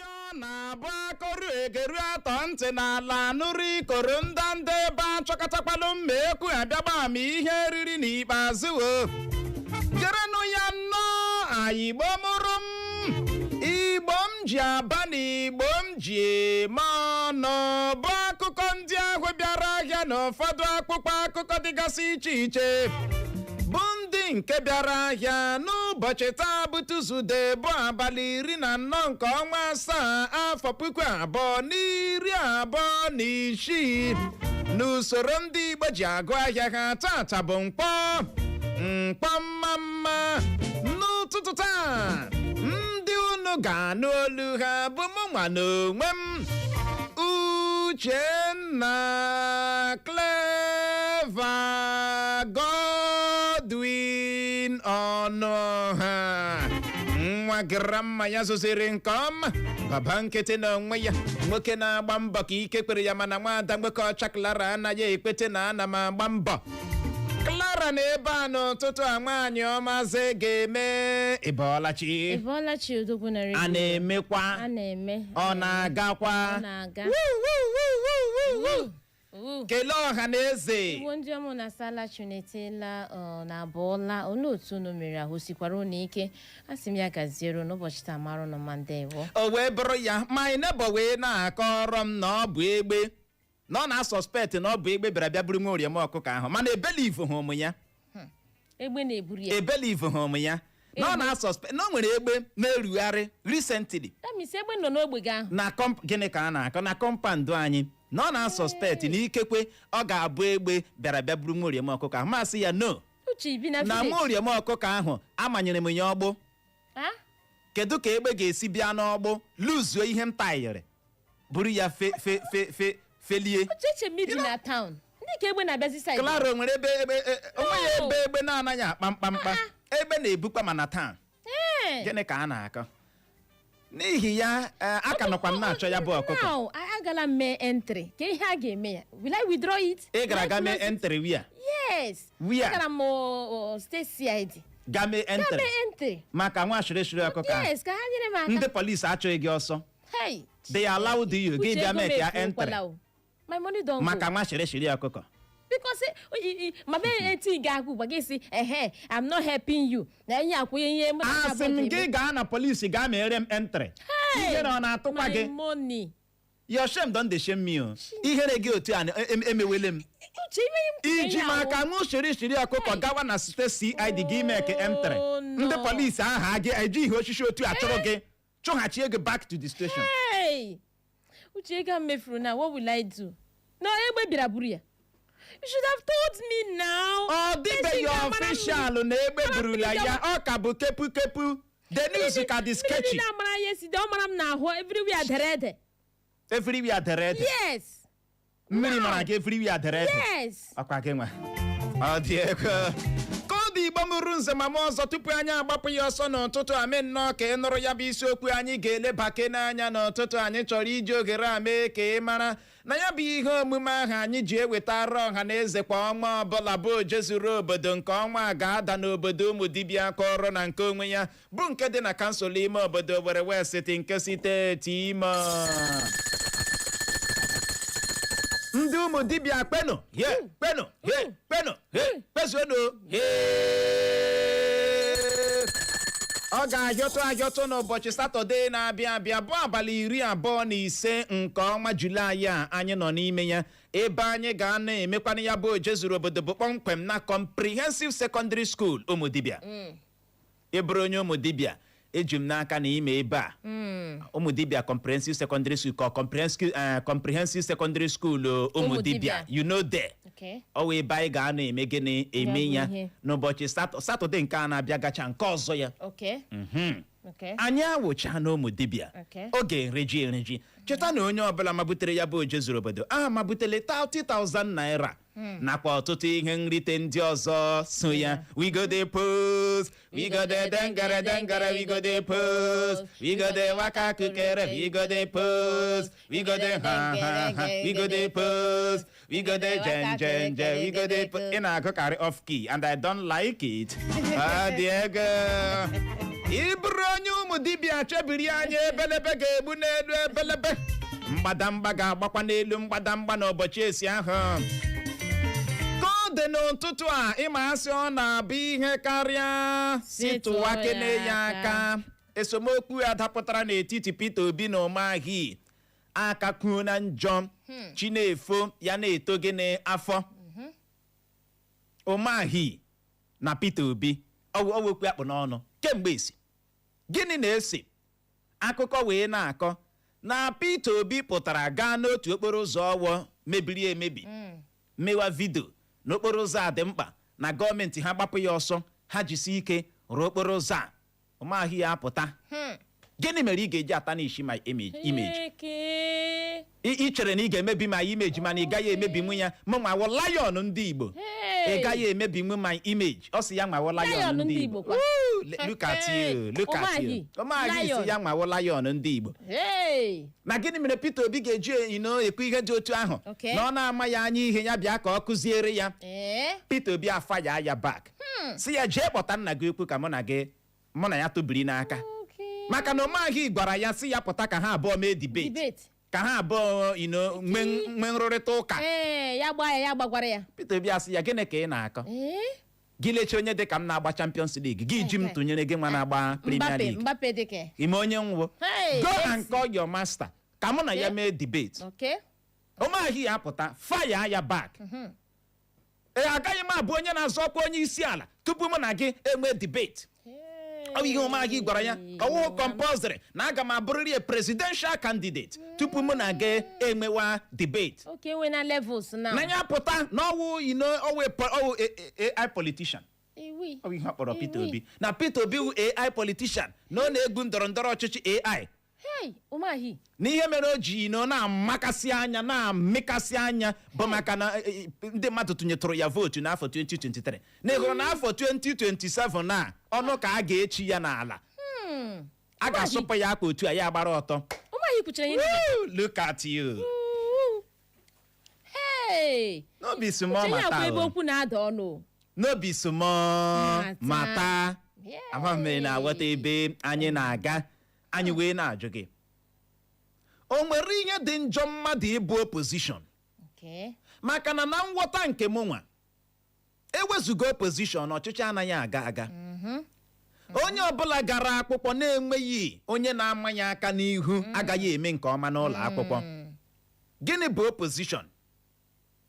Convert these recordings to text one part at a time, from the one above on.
Ọ na-abụ akọrụ egeru atọ ntị n'ala nụrụ ikoro ndanda ebe achọkọtakwalụ mma ekwu abịagba ma ihe riri n'ikpeazụ. O gerenụ ya nnọọ. Ayigbo mụrụ m, Igbo m ji aba na Igbo m ji eme ọnụ, bụ akụkọ ndị ahụ bịara ahịa na ụfọdụ akpụkpọ akụkọ dịgasị iche iche, bụ ndị nke bịara ahịa n'ụbọchị taa, bụ Tuzdee, bụ abalị 14 nke ọnwa 7, afọ 2026, n'usoro ndị Igbo ji agụ ahịa ha. Tata bụ mkpọ mkpọ mma mma n'ụtụtụ taa. Ndị unu ga-anụ olu ha bụ mụ nwa n'onwe m, Uchenna Clever Godwin Ọnụha, nwa grandma ya zụziri nke ọma, baba nkịtị na onwe ya, nwoke na-agba mbọ ka ike kwere ya, mana nwaada nwoke ọcha Clara anaghị ekwete na ana m agba mbọ. Clara na ebe a n'ụtụtụ a, nwaanyị ọma, ga-eme ịbọọlachi. Ịbọọlachi, odogwu na A na-emekwa. A na-eme. Ọ na-agakwa. Ọ na-aga. Woo, woo, woo, woo, woo, woo. Woo. Kelee ọha na eze. Igbo ndị ọmụ na salachi na-etela ọ na-abụọla. Olee otu unu mere? Ahụ sikwara unu ike? A sị m ya gaziere n'ụbọchị taa, marụ nọ ma. Ndewo. O wee bụrụ ya, my neighbor wee na-akọrọ m na ọ bụ egbe, na ọ na-asuspect na ọ bụ egbe bịara bịa buru nwa oriem ọkụkọ ahụ, mana ebelieve hụ m ya. Egbe na-eburu ya? Ebelieve hụ m ya na ọ na-asuspect na o nwere egbe na-erugharị recently. That means egbe nọ n'ogbe gị ahụ. Na gịnị ka a na-akọ na compound anyị, na ọ na-asuspect na ikekwe ọ ga-abụ egbe bịara bịa buru nwa oriem ọkụkọ ahụ. Masị ya no. Uche, ibi na Na village. nwa oriem ọkụkọ ahụ, amanyere m ya ọgbụ. Ha? Kedu ka egbe ga-esi bịa n'ọgbụ luzuo ihe m tayịrị, buru ya fe fe fe fe felie? Uche, eche m ibi na town, ndị ka egbe na-abịazi side. Clara, o nwere ebe egbe onweghị No. ebe egbe na-anaghị akpa mkpamkpa. Egbe na-ebukwa mana taa. Ee. Gịnị ka a na-akọ? N'ihi ya, aka nọkwa m na-achọ ya bụ ọkụkọ. Now, agala m mee entry ka ihe a ga-eme ya. Will I withdraw it? Ị gara Will I aga mee close it? entry wia? Yes. Where? Agara m state CID. Ga mee Ga entry? mee entry. Maka nwa ashịrịshịrị ọkụkọ ahụ? Yes, ka ha nyere m aka. Ndị polisi achọghị gị ọsọ. Hey. They allowed you gị Uche, bịa ego mee m ka ya entry? efuokwala o. My money don go. Maka nwa shịrịshịrị ọkụkọ? Because ma be eti ga akwụ gwa gị sị ehe, I'm not helping you na ihe akwụnye ihe mụ na Asị abụọ m ga-eme. gị gaa na polisi gaa mere m entry. Hey! Ihere ọ na-atụkwa My gị? money. Your shame don dey shame me o. Ihere gị otu a emewele m. Uche, ime m Iji maka nwa shịrịshịrị ọkụkọ Hey. gawa na state CID gị mee ka entry? Oh, no. Ndị polisi ahụ gị ejighị osisi otu a chụrụ gị, chụghachie gị back to the station. Hey! Uche, ego m mefuru na, what will I do? No, egbe bịara buru ya. You should have told me now. Ọ dịbeghị Esi ga-amara official na egbe Mara burula mmiri ya. Ọ ka bụ kepu kepu, the news ka dị Mmiri sketchy. na-amara ya esi dị, ọ mara m n'ahụ, everywhere dere ede. Everywhere dere ede? Yes. Mmiri mara gị, everywhere dere ede? Yes. Ọkwa gị nwa, ọ dị ego ka ọ dị. Igbo mụrụ nze ma m ọzọ, tupu anyị agbapụ ya ọsọ n'ụtụtụ a, mee nnọọ ka ị nụrụ ya bụ isiokwu anyị ga-elebake n'anya n'ụtụtụ. Anyị chọrọ iji oghere a mee ka ị mara na ya bụ ihe omume ahụ anyị ji ewetara ọha na eze kwa ọnwa ọbụla, bụ oje zuru obodo, nke ọnwa a ga-ada n'obodo ụmụ dibịa aka ọrụ na nke onwe ya, bụ nke dị na kansụl ime obodo Owerri West nke steeti Imo. Ndị ụmụ dibịa, kpenụ he, kpenụ he, kpenụ he, kpezuonụ he. Ọ ga-ahịọtụ ahịọtụ n'ụbọchị Satọde na-abịa abịa, bụ abalị 25 nke ọnwa Julaị a anyị nọ n'ime ya. Ebe anyị ga-ana emekwana ya bụ oje zuru obodo bụ kpọmkwem na Comprehensive Secondary School Ụmụdibịa. Ị bụrụ onye Ụmụdibịa, eji m n'aka na ime ebe a, Ụmụdibịa Comprehensive Secondary School ka Comprehensive Secondary School Ụmụdibịa. Ụmụdibịa. You know there. Okay. Ọ wụ ebe anyị ga-anọ eme gịnị? Eme Ya bụ ya ihe. n'ụbọchị Satọde nke a na-abịa gacha nke ọzọ ya. Okay. Anyị awụcha na ụmụ dibịa. Oge nreji nreji, cheta na onye ọbụla mabutere ya bụ oje zuru obodo aha mabutere 30,000 naira nakwa ọtụtụ ihe nrite ndị ọzọ so ya. We go dey post, we go dey dengere dengere, we go dey post, we go dey waka kukere, we go dey post, we go dey ha ha ha, we go dey post, we go dey jen jen jen, we go dey ị na-agụkarị off key and I don't like it. Ọ dị ego. Ị bụrụ onye ụmụ dibịa, chebiri anya, ebelebe ga-egbu n'elu ebelebe, mgbadamgba ga-agbakwa n'elu mgbadamgba n'ụbọchị esi ahụ. Ka ọ dị n'ụtụtụ a, ịma asị ọ na-abụ ihe karịa si tụwa kene ya aka. Esemokwu a dapụtara n'etiti Peter Obi na Umahi aka kwuo na njọ Chinefo ya na-eto gịnị afọ Umahi na Peter Obi ọwekwu akpụ n'ọnụ kemgbe esi gịnị na-ese. Akụkọ wee na-akọ na Peter Obi pụtara gaa n'otu okporo ụzọ ọwọ mebiri emebi, mewa video n'okporo ụzọ a dị mkpa na gọọmenti ha gbapụ ya ọsọ, ha jisi ike rụọ okporo ụzọ a. Umahi ya apụta, "Gịnị mere ị ga-eji ata n'isi my image?" Eke. Ị chere na ị ga-emebi my image, mana ị gaghị emebinwu ya. Mụ nwawo lion ndị Igbo. Hey! Ị gaghị emebinwu my image. Ọ sị ya nwawo lion Lion ndị ndị Igbo. Igbo kwa. Woo! Look at you, look at you. Umahi. Umahi si Lion. ya nwawo lion ndị Igbo. Hey! Na gịnị mere Peter Obi ga-eji ino ekwu ihe dị otu ahụ na ọ na-ama ya anya ihe ya bịa ka ọ kụziere ya? Ee? Peter Obi afaya ya back, si ya jee kpọta nna gị ukwu ka mụ na gị, mụ na ya tụbiri n'aka. Maka na Umahi gwara ya si ya pụta ka ha abụọ mee debate, Debate. ka ha abụọ nwee nrụrịta ụka. Ee, ya gbaa ya, ya gbagwara ya. Peter Obi asị ya, "Gịnị ka ị na-akọ? Ee? Gị leche onye dị ka m na-agba Champions League, gị ji m tụnyere gị nwa na-agba Premier Mbappe, League. Mbappe dịka. Ime onye nwụ. Hey, Go Messi. and call your master ka mụ na ya mee debate." Umahi ya apụta fire ya back, "Ee, agaghị m abụ onye na-azọ ọkwa onye isi ala tupu mụ na gị enwee debate." Ọ bụ ihe Umahi gwara ya. Ọwụhụ compulsory na aga m abụrịrị a presidential candidate tupu mụ na gị enwewa debate. Okay, nwe na levels now. Na ya pụta na ọwụ ọwụ AI politician. Iwi. Ọ bụ ihe ọ kpọrọ Peter Iwi. Obi, na Peter Obi wụ AI politician, na ọ na-egwu ndọrọ ndọrọ ọchịchị AI. Hey, Umahi. Na ihe mere o ji na-amakasị anya, na-amịkasị anya bụ maka na ndị mmadụ tụnyetụrụ ya vootu n'afọ 2023, na ịhụrụ n'afọ 2027 a ọnụ ka a ga-echi ya n'ala, a ga-asụpụ ya akpa otu a ya gbara ọtọ. Umahi kwuchara ihe niile. Woo! Look at you. Ooh. Hey! N'obi small Uche ya mata akwa ebe o. okwu na-ada ọnụ. N'obi small Mata. mata. Yay. Ama m na-aghọta ebe anyị na-aga. Anyị wee na-ajụ gị, o nwere ihe dị njọ mmadụ ịbụ opposition? Maka na na nghọta nke mụ nwa, ewezụga opposition, ọchịchị anaghị aga aga. Onye ọbụla gara akwụkwọ na-enweghị onye na-ama ya aka n'ihu agaghị eme nke ọma n'ụlọ akwụkwọ. Gịnị bụ opposition?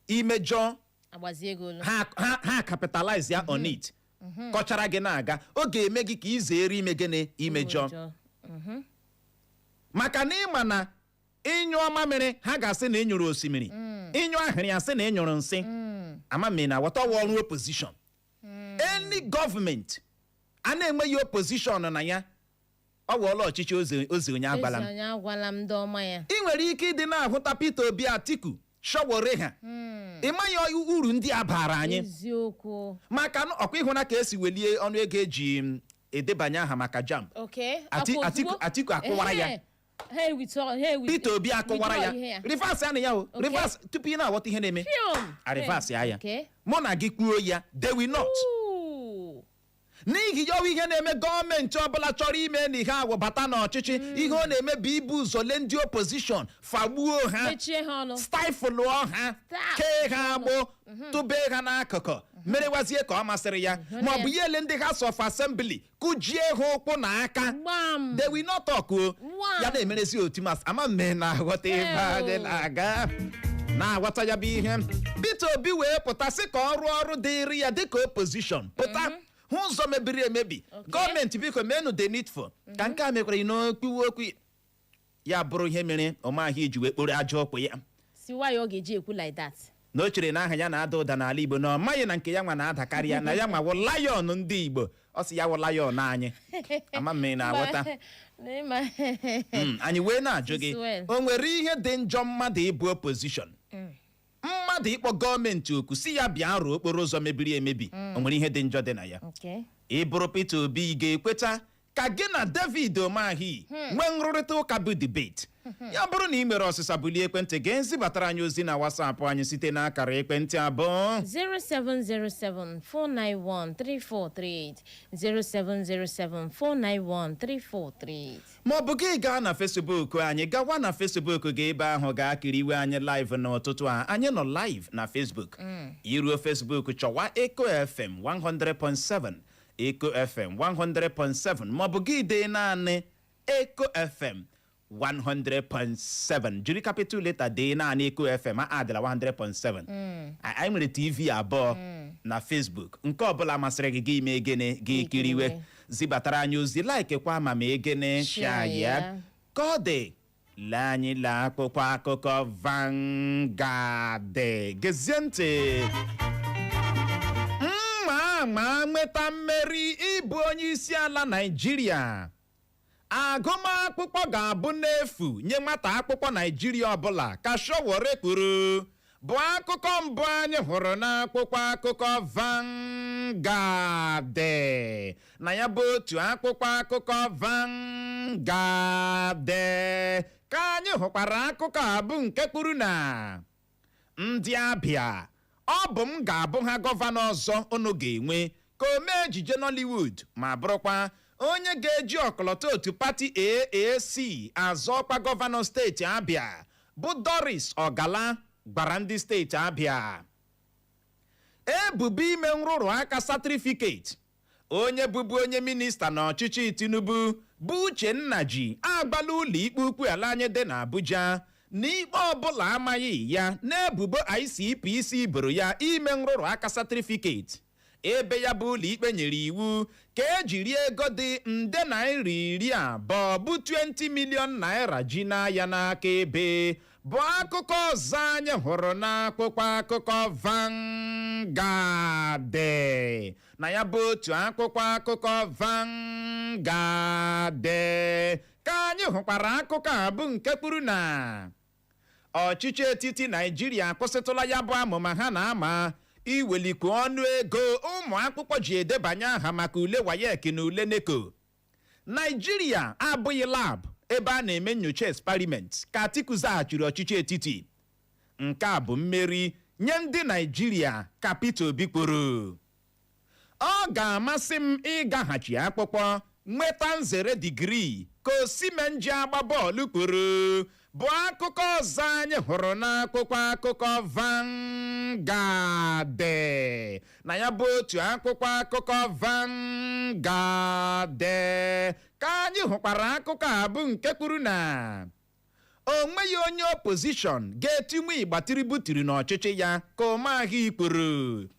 Imejọ, Agbazie ego olu. ha capitalize ya on it, kọchara gị na-aga. Ọ ga-eme gị ka ị zere ime gịnị? Imejọ. Imejọ. Maka na ịma na ịnyụọ mamịrị, ha ga-asị na ị nyụrụ osimiri. Ịnyụ ahịrị, asị na ị nyụrụ nsị. Ama m ị na-aghọta? Ọwa ọrụ opposition. Any gọọmenti a na-enweghị opposition na ya, ọ wụọla ọchịchị ozi onye agbala m. Ezi onye agwala m ndị ọma ya. Ị nwere ike ịdị na-ahụta Peter Obi, Atiku, Sowore ha, ị maghị uru ndị a baara anyị. Maka na ọkwa ịhụna ka esi welie ọnụ ego eji edebanye aha maka JAMB. Akwa Atiku- ozugbo? Atiku akụwara ya. Ehe. Ha ewithdraw, ha Peter Obi akụwara withdraw ihe ya, reverse ya na ya o. Reverse tupu ị na-aghọta ihe na-eme. Fium. A reverse ya ya. Mụ na gị kwuo ya, they will not. Ooh. N'ihi ya, ọwụ ihe na-eme, gọọmenti ọbụla chọrọ ime na ihe awụ bata n'ọchịchị, ihe ọ na-eme bụ ibu ụzọ lee ndị opposition, fagbuo ha, Mechie ha ọnụ. stifle-ụọ ha, Stop. kee ha agbụ, tụbe ha n'akụkụ, merewazie ka ọ masịrị ya, ma ọ bụ ya ele ndị House of Assembly, kụjie ha ụkwụ na aka. Gbam. They will not talk o. Wow. Ya na-emerezi otu mas ama mme na-aghọta ebe anyị na-aga, na-aghọta ya bụ ihe. Peter Obi wee pụta sị ka ọ rụọ ọrụ dịịrị ya dịka opposition, pụta hụ ụzọ mebiri emebi, "Gọọmenti, biko meenụ the needful." Ka nke a mekwara n'okwu okwu ya bụrụ ihe mere Umahi ji wee kporo ajọ ụkwụ ya. Si why ọ ga-eji ekwu like that? Na o chere na aha ya na-ada ụda n'ala Igbo, na ọ maghị na nke ya nwa na-ada karịa, na ya nwa wụ lion ndị Igbo. Ọ sị ya wụ lion anyị. Ama m ị na-aghọta. N'ịma. Anyị wee na-ajụ gị, Swell. o nwere ihe dị njọ mmadụ ịbụ opposition? Mmadụ ịkpọ gọọmenti oku si ya bịa rụọ okporo ụzọ mebiri emebi, o nwere ihe dị njọ dị na ya? Okay. Ị bụrụ Peter Obi, ị ga-ekweta Ka gị na David Umahi nwee nrụrịta ụka bụ debate. Ya bụrụ na ị nwere ọsịsa, bulie ekwentị gị zibatara anyị ozi na WhatsApp anyị site n'akara ekwentị abụọ: 0707 491 3438, 0707 491 3438. Ma ọ bụ gị gaa na Facebook anyị, gawa na Facebook gị ebe ahụ, gaa kiriwe anyị live n'ụtụtụ a. Anyị nọ live na Facebook. Iruo Facebook, chọwa Eco FM 100.7, Eco FM 100.7, ma ọ bụ gị dee naanị Eco FM 100.7, jiri capital letter dee naanị Eco FM, a adịla 100.7. Anyị nwere TV abụọ na Facebook. Nke ọbụla masịrị gị, gị mee gịnị? Gị kiriwe, zibatara anyị ozi, like kwa ma mee gịnị? Share ya. Ka ọ dị, lee anyị lee akwụkwọ akụkọ Vanguard. Gezie ntị. Mma ama nweta mmeri ịbụ onye isi ala Naịjirịa, agụmakwụkwọ ga-abụ n'efu nye nwata akwụkwọ Naịjirịa ọbụla, ka Sowore kwuru, bụ akụkọ mbụ anyị hụrụ n'akwụkwọ akụkọ Vanguard. Na ya bụ otu akwụkwọ akụkọ Vanguard ka anyị hụkwara akụkọ a bụ nke kwuru na ndị Abịa, ọ bụ m ga-abụ ha gọvanọ ọzọ unu ga-enwe, ka o mee ejije Nollywood ma bụrụkwa onye ga-eji ọkọlọtọ otu pati AAC azọ ọkwa gọvanọ steeti Abịa, bụ Doris Ogala, gwara ndị steeti Abịa. Ebubo ime nrụrụ aka certificate onye bụbu onye minista n'ọchịchị Tinubu bụ Uche Nnaji agbala ụlọ ikpe ukwu ala anyị dị n'Abuja na ikpe ọbụla amaghị ya n'ebubo ICPC boro ya ime nrụrụ aka certificate, ebe ya bụ ụlọ ikpe nyere iwu ka ejiri ego dị nde naira 20, bụ 20 million naira, ji na ya n'aka ebe, bụ akụkọ ọzọ anyị hụrụ n'akwụkwọ akụkọ Vanguard. Na ya bụ otu akwụkwọ akụkọ Vanguard ka anyị hụkwara akụkọ a bụ nke kwuru na ọchịchị etiti Naijiria akwụsịtụla ya bụ amụma ha na-ama iwelikwu ọnụ ego ụmụ akwụkwọ ji edebanye aha maka ule WAEC na ule NECO. Naijiria abụghị lab ebe a na-eme nyocha experiment, ka Atiku zaghachiri ọchịchị etiti. Nke a bụ mmeri nye ndị Naijiria, ka Peter Obi kwuru. Ọ ga-amasị m ịgaghachi akwụkwọ nweta nzere digrii, ka Osimhen ji agba bọọlụ kwuru, bụ akụkọ ọzọ anyị hụrụ n'akwụkwọ akụkọ Vanguard. Na ya bụ otu akwụkwọ akụkọ Vanguard ka anyị hụkwara akụkọ a bụ nke kwuru na o nweghị onye opposition ga-etinwu ịgba Tinubu tiri n'ọchịchị ya, ka Umahi kwuru.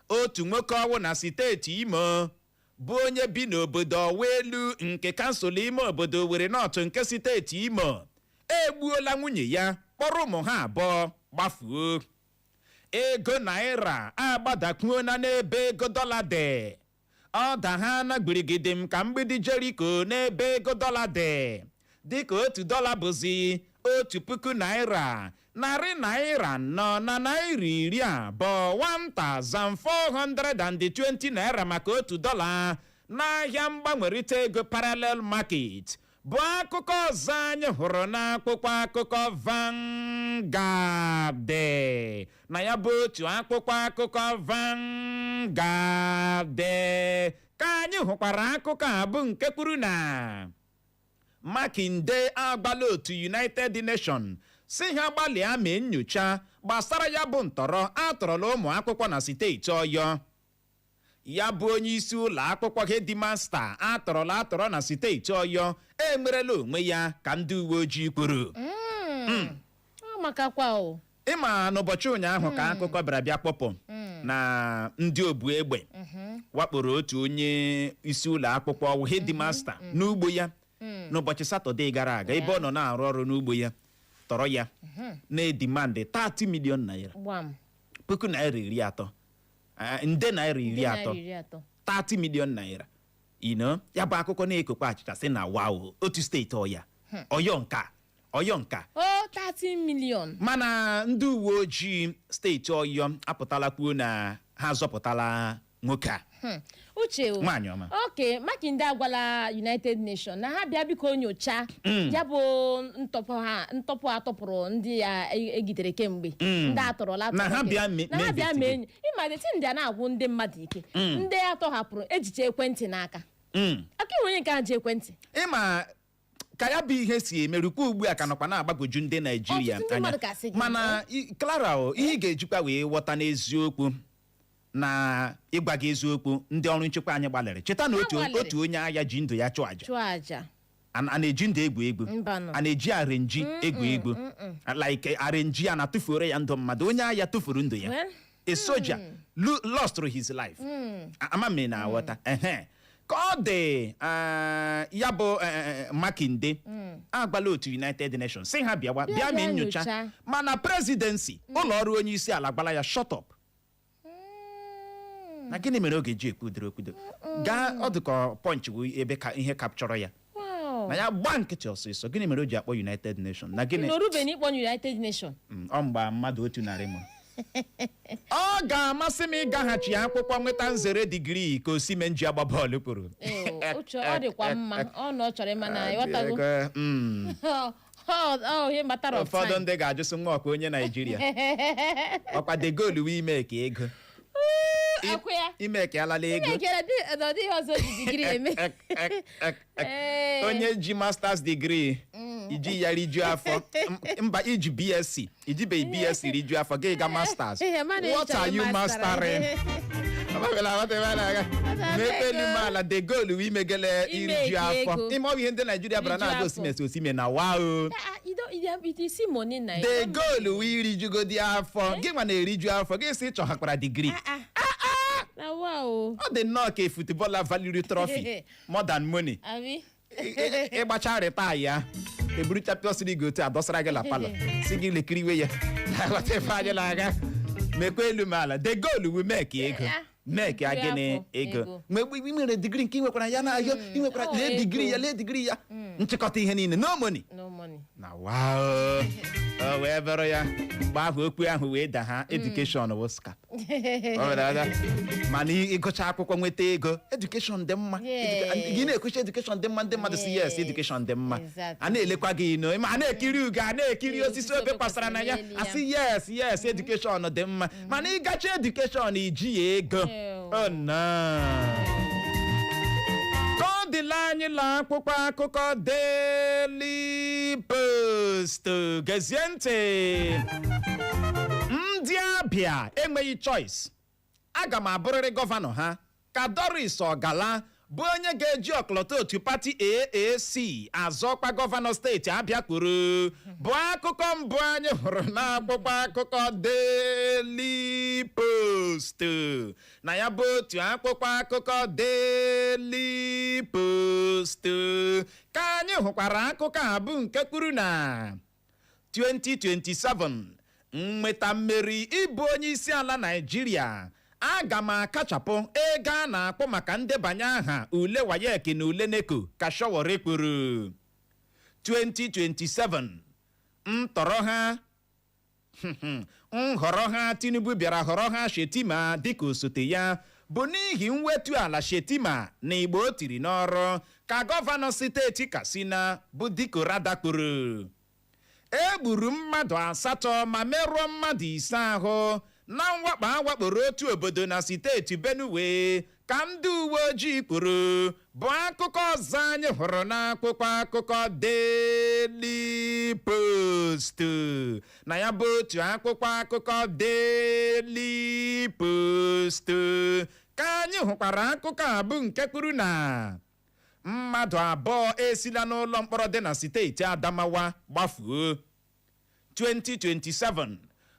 Otu nwoke ọwụ na steeti Imo, bụ onye bi n'obodo ọwa elu nke kansụl ime obodo Owerri North nke steeti Imo, egbuola nwunye ya, kpọrọ ụmụ ha abụọ gbafuo. Ego naira agbadakwuona n'ebe ego dọla dị. Ọ da ha na gbirigidi m ka mgbidi Jeriko n'ebe ego dọla dị, dịka otu dọla bụzi 1420 na naira 20, 1420 naira maka otu dọla n'ahịa mgbanwerịta ego parallel market, bụ akụkọ ọzọ anyị hụrụ n'akwụkwọ akụkọ Vanguard. Na ya bụ otu akwụkwọ akụkọ Vanguard ka anyị hụkwara akụkọ a bụ nke kwuru na Makinde agbala otu United Nation si ha gbalịa mee nyocha gbasara ya bụ ntọrọ atọrọla ụmụ akwụkwọ na steeti Ọyọ. Ya bụ onye isi ụlọ akwụkwọ, headmaster atọrọla atọrọ na steeti Ọyọ, enwerela onwe ya, ka ndị uwe ojii kwuru. Ọ makakwa o. Ịma n'ụbọchị ụnyaahụ ka akụkọ bịara bịa kpọpụ na ndị obu egbe wakporo otu onye isi ụlọ akwụkwọ, headmaster, n'ugbo ya n'ụbọchị Satọde gara aga, ebe ọ nọ na-arụ ọrụ n'ugbo ya, tọrọ ya, na-edemand 30 million naira. Gbam. Puku naira 30, nde naira iri Nde atọ. naira 30. 30 million naira. Ya bụ akụkọ na-ekokwa achịcha sị na wow, otu steeti Ọya, Ọyọ nka, Ọyọ nka. O 30 million. Mana ndị uwe ojii steeti Ọyọ apụtala kwuo na ha azọpụtala nwoke a. Uche o. Nwaanyị ọma. Oke Makinde agwala United Nation na ha bịa, biko, nyochaa ya bụ ntọpụ ha, ntọpụ a tọpụrụ ndị ya egidere kemgbe, ndị atọrọla Na ha atọrọ bịa na ha mee bịa mee investigate. Ịma the thing, ndị a na-agwụ ndị mmadụ ike, ndị a tọhapụrụ ejiche ekwentị n'aka aka inwe onye nke ha ji ekwentị. Ịma ka ya bụ ihe si emerukwa ugbu a ka nọkwa na-agbagwoju ndị Naijiria Ọtụtụ ndị mmadụ ka sị gị, mana Clara o, ihe ị ga-ejikwa wee ghọta n'eziokwu na ịgwa gị eziokwu, ndị ọrụ nchekwa anyị gbalịrị. Cheta na Ha otu gbalịrị. otu onye agha ji ndụ ya chụọ àjà. Chụọ àjà. A na-eji ndụ egwu egwu? Mbanụ. A na-eji arenji egwu egwu? Like arenji a na-atụfuoro ya ndụ mmadụ, onye agha tụfuru ndụ ya. Well, A soldier lost his life. Ama m na aghọta. Ehe, ka ọ dị, ya bụ Makinde agbala otu United Nations si ha bịawa Bịa bịa mee bịa nyocha. nyocha. Mana presidency, ụlọ ọrụ onye isi ala, gbala ya shut up. Na gịnị mere ọ ga-eji ekwudoro ekwudo gaa? Ọ dịka Punch bụ ebe ka ihe kapchọrọ ya. Na ya gba nkịtị ọsịsọ. Gịnị mere o ji akpọ United Nations na gịnị? Na orube n'ịkpọ United Nation. Ọ mgba mmadụ 100 mụrụ. Ọ ga-amasị m ịgaghachi akwụkwọ nweta nzere degree, ka Osimhen ji agba bọọlụ kwuru. Ee, Uche, ọ dịkwa mma ọ na ọ chọrọ ịma na ịghọtago. Ọ ihe matter of Ụfọdụ time. ndị ga-ajụsị nwa ọkwa onye Naijiria ọkwa de goal wee ime ka ego Akwụ ya. ime ka alala ego. Imekere dị na ọ dịghị ọzọ ji degree eme. Ek, ek, ek, ek. Ee. Onye ji masters degree iji ya rijuo afọ? Mba, iji BSc, ijibeghị BSc rijuo afọ, gị ga masters? Ee, mana ị What chọrọ are you mastering? mastering? Mepe elu ala, de goal wee imegele Ime iriju ka afọ. ego. Ime ọ bụ ihe ndị Naijiria bara Iriju na-ajụ afọ. Osimhen si Osimhen na wa o. Ah, you don't, you see money na. De goal wee irijugodi afọ, gị nwa na-eriju afọ gị sị ịchọhakwara degree. Na wow. Ọ dị nnọọ ka footballer value trophy more than money. Abi. Ịgbacha retire ya, eburu Champions League otu a dọsara gị la parlour, si gị lekiriwe ya. Aghọta ife anyị na-aga. Mekwa elu ma ala, the goal wu make ego, make ya Iri gịnị? afọ, Ego. ego. Mgbe ị nwere degree nke ị nwekwara ya na ahịa ị nwekwara, Oh, lee degree ego. ya, lee degree ya, nchịkọta ihe niile, no money. No money. Na wow, o wee bụrụ ya mgbe ahụ okwu ahụ wee da ha, education wụ scam. O mere aga. Mana ịgụcha akwụkwọ nweta ego, education dị mma. Gị na-ekwuchi education dị mma, ndị mmadụ si yes, education dị mma. A na-elekwa gị ino ma a na-ekiri ugo, a na-ekiri osisi obe kwasara na ya, n'elu ya. asị yes yes, education dị mma. Mana ịgacha education, iji ya ego. Ew. Oh no, ka ọ dịla anyị la akwụkwọ akụkọ Daily Post. Gezie ntị, ndị Abịa enweghị choice, aga m abụrịrị gọvanọ ha, ka Doris Ogala bụ onye ga-eji ọkọlọtọ otu pati AAC azọkwa gọvanọ steeti Abịa kwuru, bụ akụkọ mbụ anyị hụrụ n'akwụkwọ akụkọ Daily Post. Na ya bụ otu akwụkwọ akụkọ Daily Post ka anyị hụkwara akụkọ a bụ nke kwuru na 2027 nweta mmeri ịbụ onye isi ala Naịjirịa, aga m akachapụ ego a na-akpọ maka ndebanye aha ule WAEC na ule NECO, ka Sowore kwuru. 2027 ntọrọ ha nhọrọ ha, Tinubu bịara họrọ ha Shetima dịka osote ya bụ n'ihi mwetu ala Shetima na Igbo o tiri n'ọrụ, ka gọvanọ steeti Katsina bụ Dikko Radda kwuru. E gburu mmadụ asatọ ma merụọ mmadụ 5 ahụ na mwakpo a wakporo otu obodo na steeti Benue, ka ndị uwe ojii kwuru, bụ akụkọ ọzọ anyị hụrụ n'akwụkwọ akụkọ Daily Post. Na ya bụ otu akwụkwọ akụkọ Daily Post ka anyị hụkwara akụkọ a bụ nke kwuru na mmadụ 2 esila n'ụlọ mkpọrọ dị na steeti Adamawa gbafuo. 2027,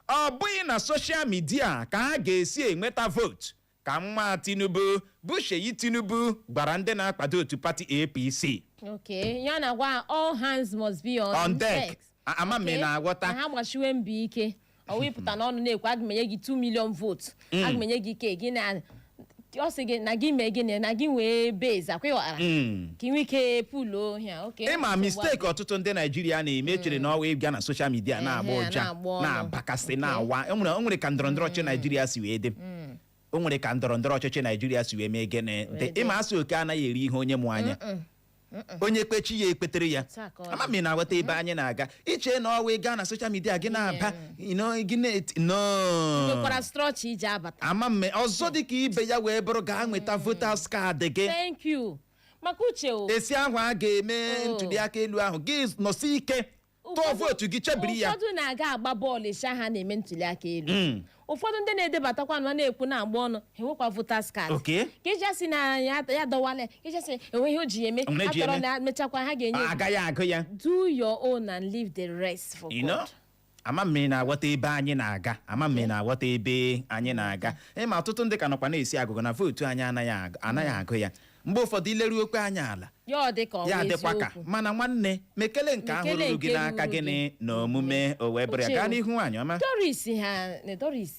ọ bụghị na social media ka a ga-esi enweta vote, ka nwa Tinubu bụ Seyi Tinubu gwara ndị na-akwado otu pati APC. Okay, ya na-agwa all hands must be on, On deck. Ama m ị na-aghọta. Na ha gbachiwe mbọ ike. Ọ wịpụta n'ọnụ na-ekwu, aga m enye gị 2 million votes, aga m enye gị ke gị na ọ sị gị na gị mee gịnị na gị nwee base akwa ịghọtara ka ị nwee ike pulo ya. Okay. Ịma mistake ọtụtụ ndị Naijiria na-eme, echere na ọwa ịbịa na social media na-agba ụja, na-agba ọnụ. na-abakasị, na-awa. O nwere ka ndọrọ ndọrọ ọchịchị Naijiria si wee dị. O nwere ka ndọrọ ndọrọ ọchịchị Naijiria si wee mee gịnị dị. Wee dị. Ịma asị oke anaghị eri ihe onye mụ anya, onye kpechi ya ekpetere ya. Otu a ka ọ dị. Ama m ị na-aghọta ebe anyị na-aga. Iche na ọwa ị gaa na social media gị na-aba, gị na-eti no. Nwekwara structure iji abata. Ama mme ọzọ dị ka ibe ya wee bụrụ gaa nweta voters card gị. Thank you, maka uche o. Esi ahụ a ga-eme Oh. ntuli aka elu ahụ, gị nọsi ike tụọ vootu gị, chebiri ya. Ụfọdụ na-aga agba bọọlụ esi ha na-eme ntuli aka elu. Ụfọdụ ndị na-edebatakwa na na-ekwu na-agba ọnụ, ha enwekwa voters card. Ka iji asị na ya ya dọwala ya, ka iji asị enweghị o ji eme. Onwe ji atọrọ eme. na mechakwa ha ga-enye. Agaghị agụ ya. Do your own and leave the rest for God. Ama m ị na-aghọta ebe anyị na-aga, ama m ị na-aghọta ebe anyị na-aga. Ịma ọtụtụ ndị ka nọkwa na-esi agụgụ na vootu anyị anaghị agụ ya. Mgbe ụfọdụ ileru okwe anya ala, ya ọ dị ka ọ ya bụ adịkwa ka eziokwu. Mana nwanne, mekele nke ahụ Mekele ruru gị nke n'aka ruru gịnị gị. na omume o wee bụrụ ya. Uche Gaa o. n'ihu, nwaanyị ọma. Doris ha na Doris.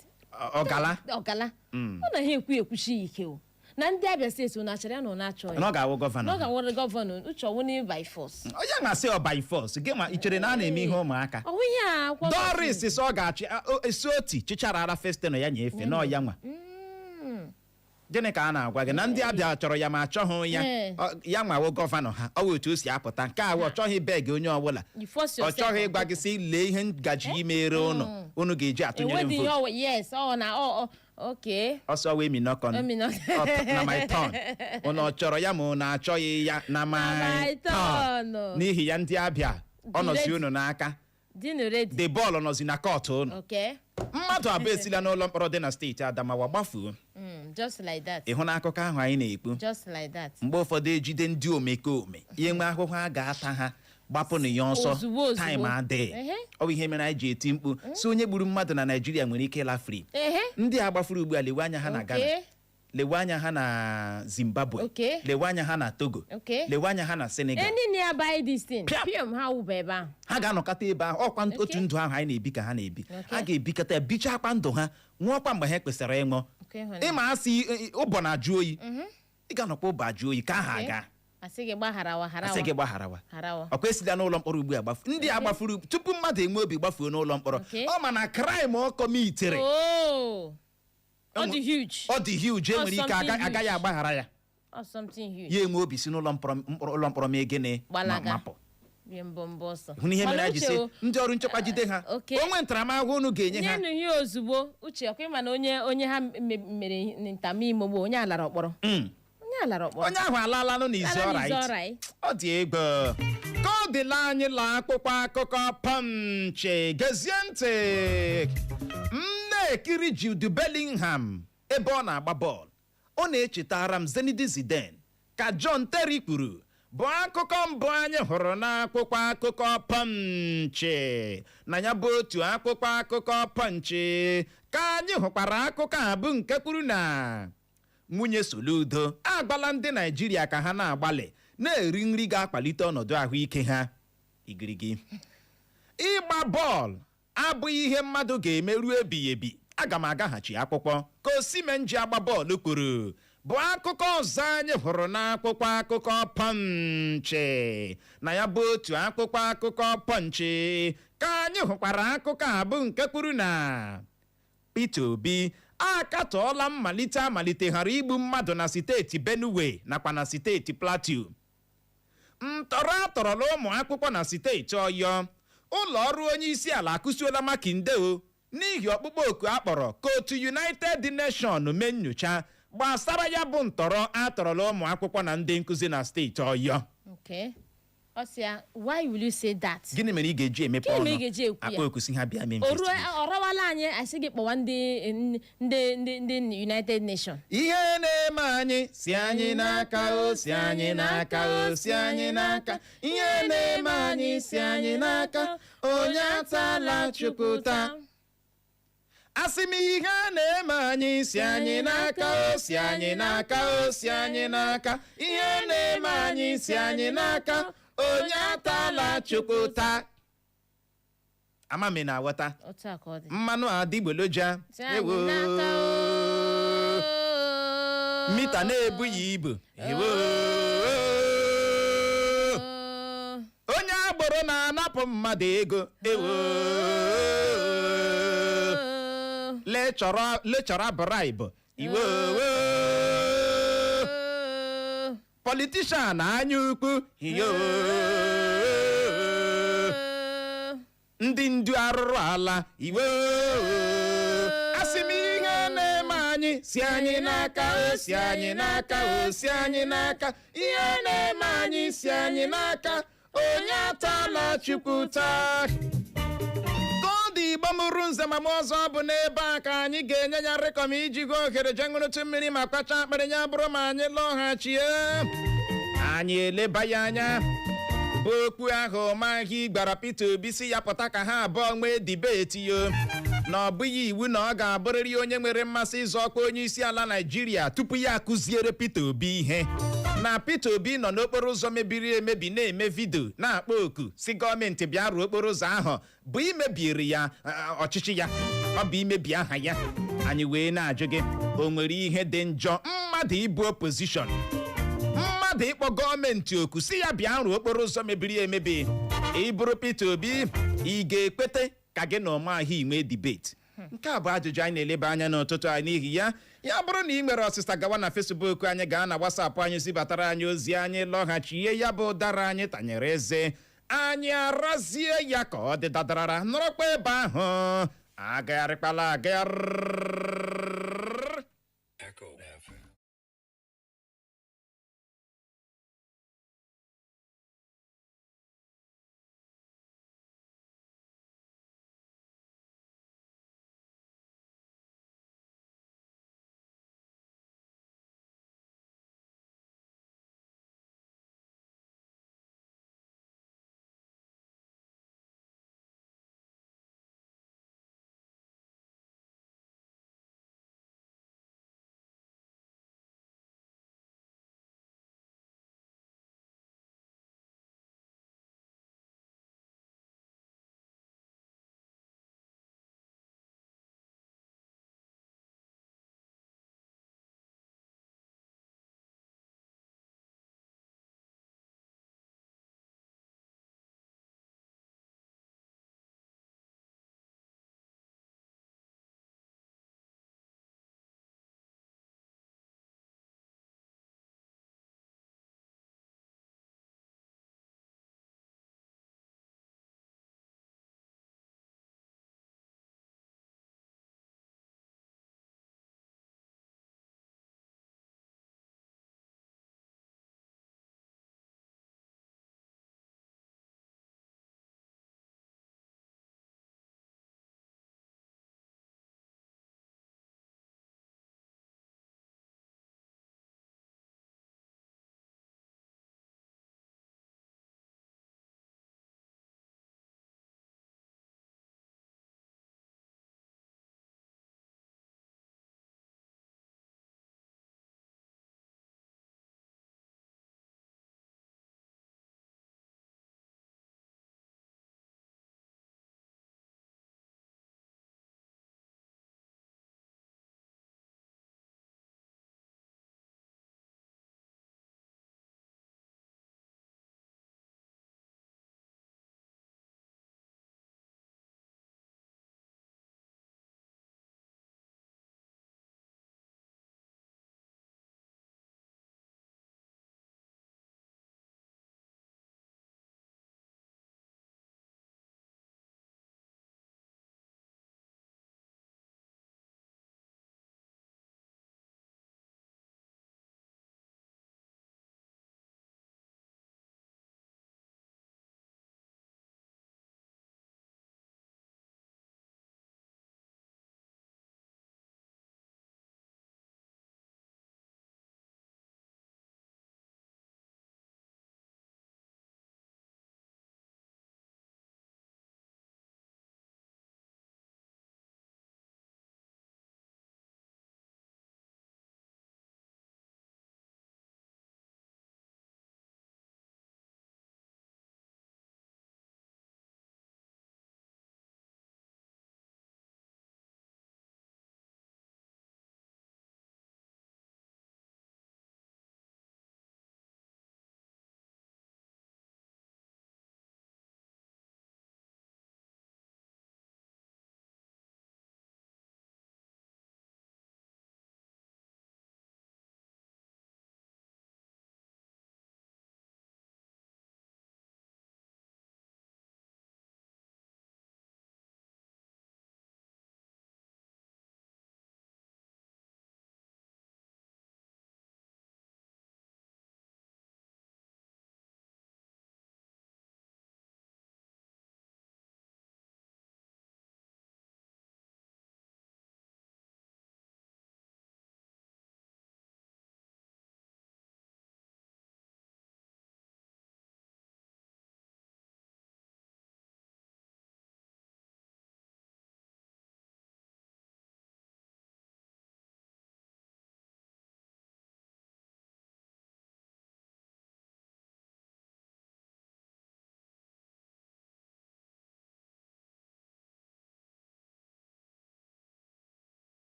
Ọgala. Ọgala ọ na ha ekwu ekwuchi ike o na ndị Abịa Steeti unu achọrọ ya na unu achọghị. Na ọ ga-awụ gọvanọ. Na ọ ga-awụrụ gọvanọ, uche ọwụ by force. Onye na-asị ọ by force gị ma ị chere na a na-eme ihe ụmụaka. Ọwụ ihe a akwụkwọ. Doris sị ọ ga-achị esi oti chịchara ara festino ya nyefee na ọ ya nwa. Gịnị ka a na-agwa gị na ndị Abịa chọrọ ya ma achọghị ya? Ya nwawo gọvanọ ha. Ọ wụ otu o si apụta nke a, ọ chọghị beg onye ọbụla. You force Ọ yourself chọghị on. ịgwa gị sị lee ihe ngaji imere ụnụ unu ga-eji atụnyere m Enwedị ihe votu. ọwụ, yes, ọ na ọ okay. Ọsọ wee mi nọkọn. Emi Na my turn, unu ọ chọrọ ya ma unu achọghị ya, na my my turn. turn. N'ihi ya, ndị Abịa, ọ nọzi Ready. unu n'aka. Dịnụ ready. The ball nọzi na court unu. Mmadụ 2 esila n'ụlọ mkpọrọ dị na steeti Adamawa gbafuo. Just like that. Ịhụ n'akụkọ ahụ anyị na-ekwu. Just like that. Mgbe ụfọdụ ejide ndị omekome, ihe nwe ahụhụ a ga-ata ha, gbapụnụ ya ọsọ. Ozugbo, ozugbo. Time adịghị. Ọ bụ ihe mere anyị ji eti mkpu si onye gburu mmadụ na Naijiria nwere ike ịla free. Ndị a gbafuru ugbu a, lewe anya ha na Ghana, lewe anya ha na Zimbabwe, lewe anya ha na Togo, lewe anya ha na Senegal. Any nearby this thing. Pịam. Piam, ha wụba ebe ahụ. Ha ga-anọkọta ebe ahụ ọkwa otu ndụ ahụ anyị na-ebi ka ha na-ebi. Ha ga-ebikọta ya, bichakwa ndụ ha, nwụọkwa mgbe ha kwesịrị ịṅụ. Okay, honey. Ịma asị ụbọ na-ajụ oyi, ị ga-anọkwa ụbọ ajụ oyi ka aha aga. Asị gị gbagharawa, harawa. Asị gị gbagharawa. Harawa. Ọkwa esila n'ụlọ mkpọrọ ugbu a gbafu. Ndị a gbafuru, tupu mmadụ enwe obi gbafuo n'ụlọ mkpọrọ, ọ ma na crime ọ commitere, Oh, ọ dị huge. Ọ dị huge, Ọ enwere ike something huge. agaghị agbaghara ya. Ọ something huge. Ya enwe obi si n'ụlọ mkpọrọ ụlọ mkpọrọ mee gịnị? Gbalaga. Mapụ. Rie mbọ mbọ ọsọ. Hụ na ihe mere Mana anyị ji Uche sị o, ndị ọrụ nchekwa jide ha. Onwe ntaramahụhụ unu ga-enye ha. Nyenụ ihe ozugbo. Uche, ọkwa ịma na onye ha mere ntamimogbo, onye alara ọkpọrọ, onye alara ọkpọrọ. Onye ahụ alalanụ n'izu. Ala n'izu. Ọrait. Ọrait. Ọ dị egwu ka ọ dịla. Anyị la akpụkpọ akụkọ Punch. Gezie ntị, m na-ekiri Jude Bellingham ebe ọ na-agba bọọlụ, ọ na-echetara m Zinedine Zidane, ka John Terry kwuru, bụ akụkọ mbụ anyị hụrụ n'akwụkwọ akụkọ Punch. Na ya bụ otu akwụkwọ akụkọ Punch ka anyị hụkwara akụkọ a bụ nke kwuru na nwunye Soludo agbala ndị Naijiria ka ha na-agbalị na-eri nri ga-akwalite ọnọdụ ahụike ha. Igirigi ịgba bọọlụ abụghị ihe mmadụ ga-emeru ebighị ebi, aga m agaghachi akwụkwọ, ka Osimhen ji agba bọọlụ kwuru, bụ akụkọ ọzọ anyị hụrụ n'akwụkwọ akụkọ Punch. Na ya bụ otu akwụkwọ akụkọ Punch ka anyị hụkwara akụkọ a bụ nke kwuru na Peter Obi akatọọla mmalite amaliteghara igbu mmadụ na steeti Benue nakwa na steeti Plateau. Ntọrọ atọrọla ụmụ akwụkwọ na steeti Ọyọ. Ụlọ ọrụ onye isi ala akụsuola Makinde o n'ihi ọkpụkpọ oku akpọrọ ka otu United Nation mee nyocha gbasara ya bụ ntọrọ atọrọla ụmụ akwụkwọ na ndị nkụzi na steeti Ọyọ. Okay. Ọ sị ya, why will you say that? Gịnị mere ị ga-eji emepe Gịnị ọnụ mere ị ga-eji ekwu ya? akpa okusi ha bịa mee O ruo investigate? ọ rawala anyị, asị gị kpọwa ndị United Nation. Ihe na-eme anyị si anyị n'aka o, si anyị n'aka o, si anyị n'aka. Ihe na-eme anyị si anyị n'aka, onye atala Chukwu taa. Asị m, ihe na-eme anyị si anyị n'aka o, si anyị n'aka o, si anyị n'aka. Ihe na-eme anyị si anyị n'aka, onye atala Chukwu taa. Ama m ị na-aghọta. Otu a ka ọ dị. Mmanụ adịgboloja. Si anyị n'aka o. Mita na-ebughị ibu, ewo. Onye agboro na-anapụ mmadụ ego, ewo. Lechọrọ bribe. Iwe owo. Politician anya ukwu iyo. Ndị ndu arụrụ ala iwe. Asị m, ihe na-eme anyị si anyị n'aka o, si anyị n'aka o, si anyị n'aka. Ihe na-eme anyị si anyị n'aka. Onye atala Chukwu taa ka ọ dị. Igbo mụrụ nze ma m ọzọ, bụ n'ebe a ka anyị ga-enye ya rịkọm iji gụọ ohere jee ṅụrụtụ mmiri ma kpacha akpịrị. Ya bụrụ ma anyị lọghachie, anyị eleba ya anya bụ okwu ahụ Mahi gwara Peter Obi si ya pụta ka ha abụọ nwee debate yo, na ọ bụghị iwu na ọ ga-abụrịrị onye nwere mmasị ịzọ ọkwa onye isi ala Naijiria tupu ya akụziere Peter Obi ihe. Na Peter Obi nọ n'okporo ụzọ mebiri emebi na-eme video na-akpọ oku si gọọmenti bịa rụọ okporo ụzọ ahụ bụ imebiri ya ọchịchị ya, ọ bụ imebi aha ya. Anyị wee na-ajụ gị, o nwere ihe dị njọ mmadụ ịbụ opposition, mmadụ ịkpọ gọọmenti oku si ya bịa rụọ okporo ụzọ mebiri emebi? Ịbụrụ Peter Obi, ị ga-ekwete ka gị na Umahi nwee debate? Nke a bụ ajụjụ anyị na-eleba anya n'ụtụtụ anyị. N'ihi ya, ya bụrụ na ị nwere ọsịsa, gawa na Facebook anyị, gaa na WhatsApp anyị, zibatara anyị ozi. Anyị lọghachie, ya bụ ụdara anyị tanyere eze anyị arazie ya ka ọ dị dadarara. Nọrọkwa ebe ahụ, agagharịkwala agagharị. Echo FM.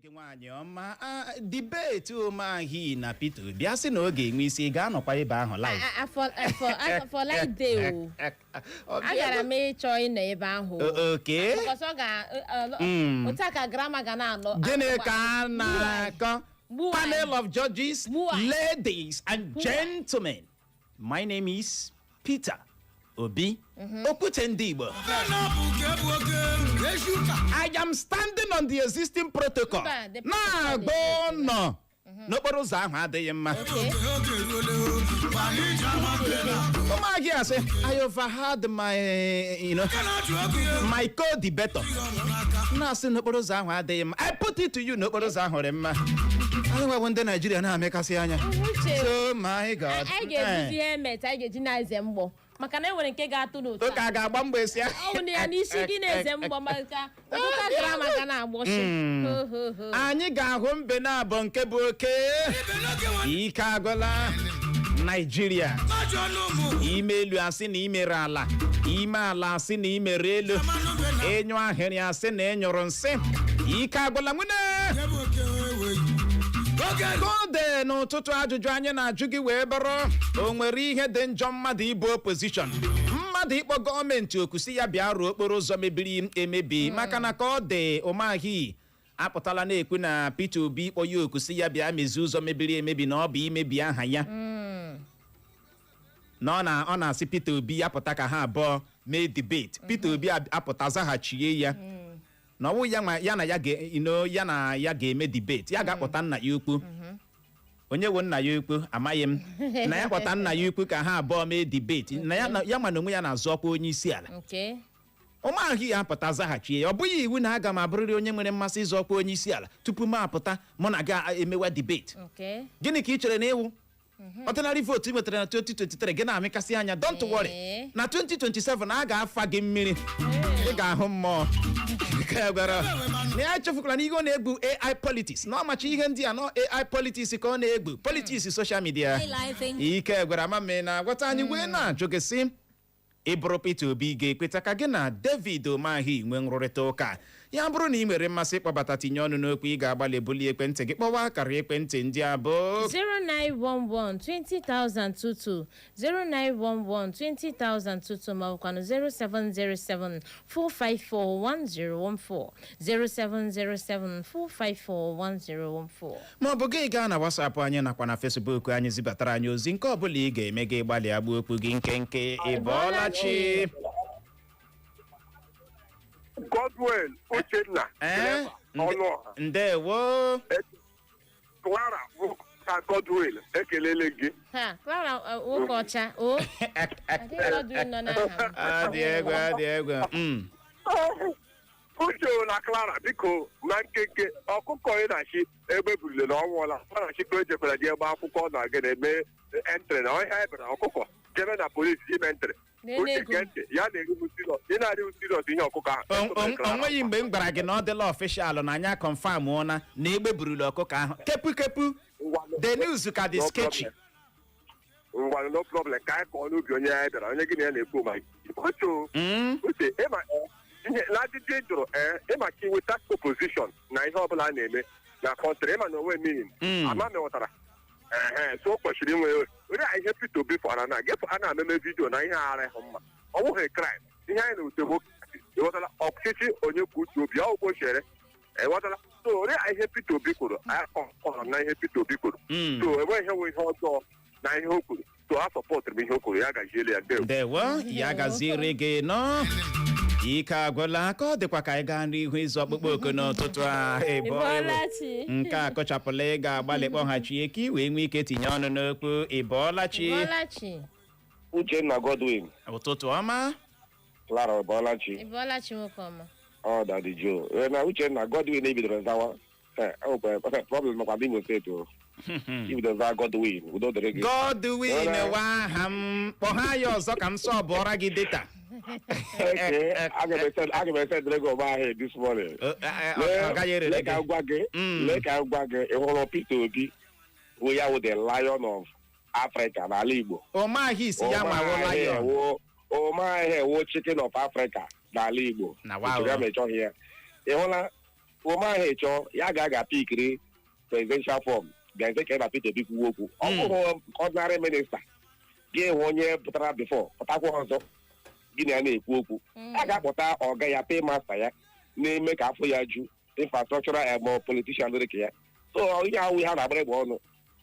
Gị nwaanyị ọma, debate Umahi na Peter Obi a sị na ọ ga-enwe isi, ị ga-anọkwa ebe ahụ live? For live day o, agara m ịchọ ịnọ ebe ahụ o. Because ọ ga otu a ka grammar ga na-anọ. Gịnị ka a na-akọ? Gbuo Panel of judges, Gbuo anyị. ladies and gentlemen, my name is Peter Obi, Okwute ndị Igbo. I am standing on the existing protocol. Mba, the protocol Na-agba dị. ụnọ n'okporo ụzọ ahụ adịghị mma. Ụmụaka asị, "I overheard my co-debater na-asị n'okporo ụzọ ahụ adịghị mma. I put it to you n'okporo ụzọ ahụ dị mma." Anyị nwebụ ndị Naijiria na-amịkasị anya. Uche. So my God. Anyị ga-ebuzi helmet anyị ga-eji na-eze mgbọ, maka na e nwere nke ga-atụ n'otu Ụka a. ga-agba mgbe esi ya. Ọ bụ na ya n'isi gị na-eze mgbọ, maka ụtụta grammar ga na-agbọchi. Ho, ho, ho. Anyị ga-ahụ mbe na-abụ nke bụ oke ike agwụla Naijiria. Ime elu asị na imere ala, ime ala asị na imere elu, ịnyụ ahịrị asị na ịnyụrụ nsị. Ike agwụla nwune kode. N'ụtụtụ, ajụjụ anyị na-ajụ gị wee bụrụ: o nwere ihe dị njọ mmadụ ịbụ opposition, mmadụ ịkpọ gọọmenti oku si ya bịa rụọ okporo ụzọ mebiri emebi? Maka na ka ọ dị, Umahi apụtala na-ekwu na Peter Obi ịkpọ ya oku si ya bịa mezie ụzọ mebiri emebi, na ọ bụ imebi aha ya, na ọ na-asị Peter Obi ya pụta ka ha abụọ mee debate. Peter Obi apụta zaghachie ya na ọwụ ya nwa ya na ya ga ya na ya ga-eme debate, ya ga-akpọta nna ya ukwu. Onye wo nna ya ukwu amaghị m. Na ya kpọta nna ya ukwu ka ha abụọ mee debate, na ya ya ma na onwe ya na-azọ ọkwa onye isi ala. Ụmụahụ ya apụta zaghachie ya, ọ bụghị iwu na aga m abụrịrị onye nwere mmasị ịzọ ọkwa onye isi ala tupu m apụta mụ na gị emewa debate. Gịnị ka ị chere na ịwụ ordinary vote ị nwetara na 2023 gị na-amịkasị anya? Don't worry, na 2027 a ga-afa gị mmiri, ị ga-ahụ mmụọ. Nke ya gwara na ya echefukwala na ihe ọ na-egbu AI politics, na ọmachi ihe ndị a nọ AI politics ka ọ na-egbu, politics social media. Ike gwara ama na agwata anyị wee na-ajụ gị sị, ị bụrụ Peter Obi, ga-ekweta ka gị na David Umahi nwee nrụrịta ụka? Ya bụrụ na ị nwere mmasị ịkpọbata tinye ọnụ n'okwu, ị ga-agbalị bulie ekwentị gị kpọwa akara ekwentị ndị a bụ 0911 20022, 0911 20022, ma ọbụkwanụ 0707 454 1014, 0707 454 1014. Ma ọ bụ gị gaa na WhatsApp anyị nakwa na Facebook anyị zibatara anyị ozi. Nke ọbụla ị ga-eme, gị gbalịa gbuo okwu gị nkenke. Ị bọọla chi? Godwin Uchenna. Ee. Ọnụọha. Ndewo. Clara ka Godwin ekelele gị. Ha Clara, nwoke ọcha o adịghị Godwin nọ n'aha m. Adị egwu, adị egwu. Uche na Clara, biko, na nkenke, ọkụkọ ị na-achị egbe burule na ọ nwụọla. Ọ na-achị ka o jekwara ji egbe akwụkwọ na gị na-eme entry na ọhịa ebere ọkụkọ jebe na polisi ime entry. Nene Uche ego. gee ntị, ya na-eri m serious, ị na-arị m serious ihe ọkụkọ ahụ. O nweghị mgbe m gwara gị na ọ dịla official na anya confirm na egbe burula ọkụkọ ahụ. Kepu kepu, the news ka dị No sketchy. problem. Ngwanụ, no problem, ka anyị kọọ n'ubi onye anyị bịara, onye gị na ya na-ekwu ma uche. Uche, ịma ihe na ajụjụ ị jụrụ, ịma ka iweta opposition na ihe ọbụla a na-eme na country, ịma na onwe meaning. Ama mewụtara ehe, so o kwesịrị inwe onye a ihe Peter Obi fọrọ na gị a na-ememe video na ihe ara ịhụ mma. Ọ bụghị crime. Ihe anyị na-ute bụ, ịghọtala, ọchịchị onye kwuo uche obi ọ kpochere, ịghọtala? So onye a ihe Peter Obi kwuru, akọrọ m na ihe Peter Obi kwuru. So enweghị ihe nwe ihe ọjọọ na ihe o kwuru, so a supportụrụ m ihe o kwuru. Ya gaziele ya, ndewo. Ndewo, ya gaziere gị nọ. Ike agwụla ka ọ dịkwa ka anyị gaa n'ihu ịzụ ọkpụkpọ oku n'ụtụtụ a. Ị Ị bọọla chi? Nke a kọchapụla. Ị ga-agbalị kpọghachie ka ị wee nwee ike tinye ọnụ n'okwu. Ị bọọla chi? Ị bọọla chi? Uchenna, Godwin. Ụtụtụ ọma. Clara, Ọbọlachi. Ị bọọla chi, nwoke ọma. Ọ Daddy Joe. Ee, na Uchenna, Godwin ebidoro zawa. Ee, o nwekwa problem makwa ndị Imo Steeti o. Ibido zaa Godwin, udo dịrị gị. Godwin wa aha m, kpọha ya ọzọ ka m sọ bụọra gị data. Okay, aga m esendịrị gị ọgba ahịa this morning. Ọ gaghị erere Lee ka gị. m gwa gị, lee ka m gwa gị, ị hụrụ Peter Obi, wụ ya wụ the Lion of Africa n'ala Igbo. Ụmahị isi ya nwawo lion. Ụmahị ewo chicken of Africa n'ala Igbo. Na wa Ị chọrọ ya o. ma ị chọghị ya. Ị hụla Umahi chọọ ya ga-aga pickiri presidential form bịazie ka na Peter Obi kwuo okwu. Ọ bụghị ordinary minister ga-enwe onye pụtara before pụtakwa ọzọ gị na ya na-ekwu okwu. A ga-akpọta ọga ya, paymaster ya, na-eme ka afọ ya ju infrastructural ma politician dị ka ya. So ihe ahụ ihe a na-agbara egbe ọnụ,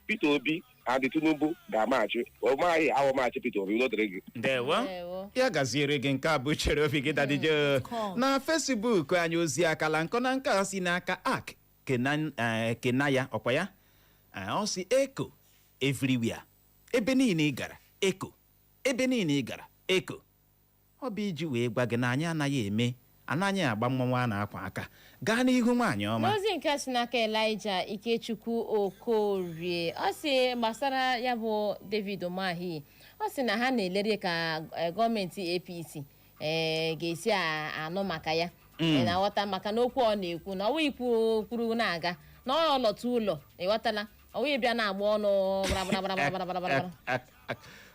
Peter Obi and Tinubu ga-amachi. Umahi ahụ machi Peter Obi. Udo dịrị gị. Ndewo. Ndewo. Ya gaziere gị. Nke a bụ chere obi gị, Daddy. Call. Na Facebook anyị, ozi akala nkọ na nke a si n'aka ak kena ya ọkwa ya. Ọ si echo everywhere, ebe niile ị gara echo, ebe niile ị gara echo. Ọ bụ iji wee gwa gị na anyị anaghị eme, anaghị agba mmọnwụ a na-akwa aka. Gaa n'ihu, nwaanyị ọma. N'ozi nke a si n'aka Elijah Ikechukwu Okorie, ọ si gbasara ya bụ David Umahi, ọ sị na ha na-elere ka gọọmenti APC ga-esi anụ maka ya. Ị na-aghọta? Maka na okwu ọ na-ekwu na ọwa ikwu kwuru na-aga na ọ lọta ụlọ, ịghọtala? Ọwa bịa na-agba ọnụ bara.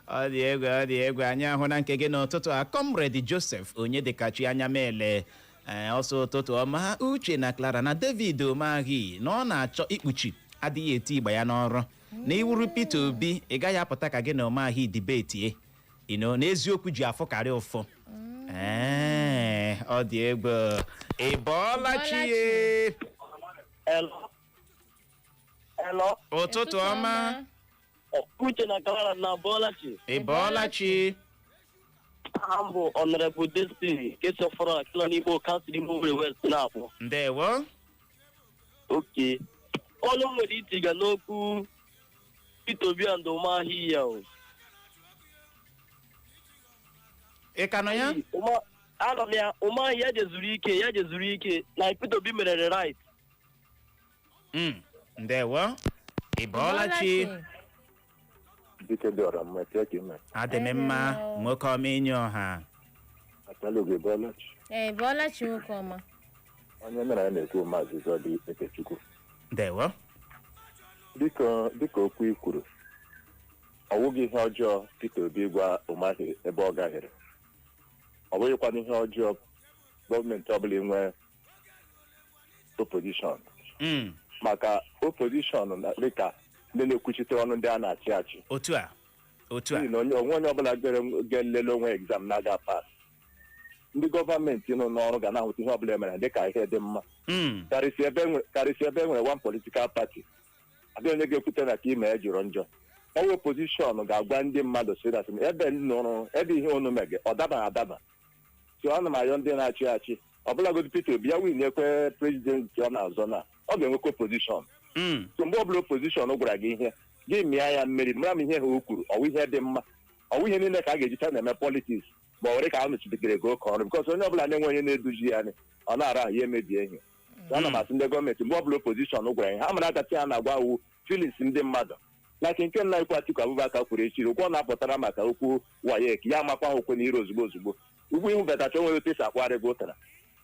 Ọ dị egwu, ọ dị egwu. Anyị ahụ na nke gị n'ụtụtụ a, Comrade Joseph Onyedikachi anya mele. Ee, ọsọ ụtụtụ ọma, Uche na Clara. Na David Umahi na ọ na-achọ ikpuchi adịghị eti igba ya n'ọrụ na iwuru Peter Obi, ị gaghị apụta ka gị na Umahi debatie ino na eziokwu ji afọ karịa ụfụ. Ee, ọ dị egwu. Ị bọọla chi ye? Hello. Hello. Ụtụtụ ọma. Uche na Clara na Bọlachi. Ị bọọla chi? Aha m bụ Honorable Destiny Kesofọrọ Akịlọ n'Igbo council, Imo Owerri West na-akpọ. Ndewo. Oke. Ọnụ m nwere itiga n'okwu Peter Obi and Umahi ya o. Ị ka nọ ya? Anọ m ya. Umahi ya jezuru ike, ya jezuru ike na Peter Obi merere right. Ndewo. Ị bọọla chi? Dike dị ọra mma, tie ka ime. Adị m mma, nwoke ọma, enyi ọha. Akpala bọọla chi? Ee, bọọla chi, nwoke ọma. Onye mere ya na-ekwu, Maazị Zọdị Ekechukwu. Ndewo. Dịka okwu i kwuru, ọ wụghị ihe ọjọọ Peter Obi gwa Umahi ebe ọ gaghịrị. Ọ bụghịkwana ihe ọjọọ gọọmenti ọbụla inwe opposition, maka opposition na dịka ndị na-ekwuchite ọnụ ndị a na-achị achị. Otu a, otu a. N'ihi na onye onwe onye ọbụla ga-elele onwe exam na-aga pass, ndị gọọmenti nọ n'ọrụ ga na-ahụta ihe ọbụla emere dịka ihe dị mma, karịsịa ebe e nwere one political party. Adịghị onye ga-ekwute na ka ime ya jụrụ njọ. Ọnwa opposition ga-agwa ndị mmadụ si that ebe nụrụ ebe ihe unu mege ọ dabaghị adaba. So ana m ayọ ndị na-achị achị, ọbụlagodi Peter Obi, ya win ekwe president ọ na-azọ, na ọ ga-enwekwa opposition. So mgbe ọbụla opposition gwara gị ihe, gị mịa ya mmiri, mara m ihe ha o kwuru ọwụ ihe dị mma. Ọwụ ihe niile ka a ga-ejicha na-eme politics, ma ọ were ka a nọchibitere gị oke ọrụ, because onye ọbụla na-enwe onye na-eduzi ya anya, ọ na-ara ahụ ya emebie ihe. So ana m asị ndị gọọmenti, mgbe ọbụla opposition gwara ihe ha mara akasị ha na-agwa wu feelings ndị mmadụ. Like nke nna ikwu Atiku Abubakar kwuru echiri okwu ọ na-apụtara maka okwu WAEC, ya amakwa ha okwe n'iru ozugbo ozugbo ugwu ihu betacha onwe otu esi akpagharị gị ụtara.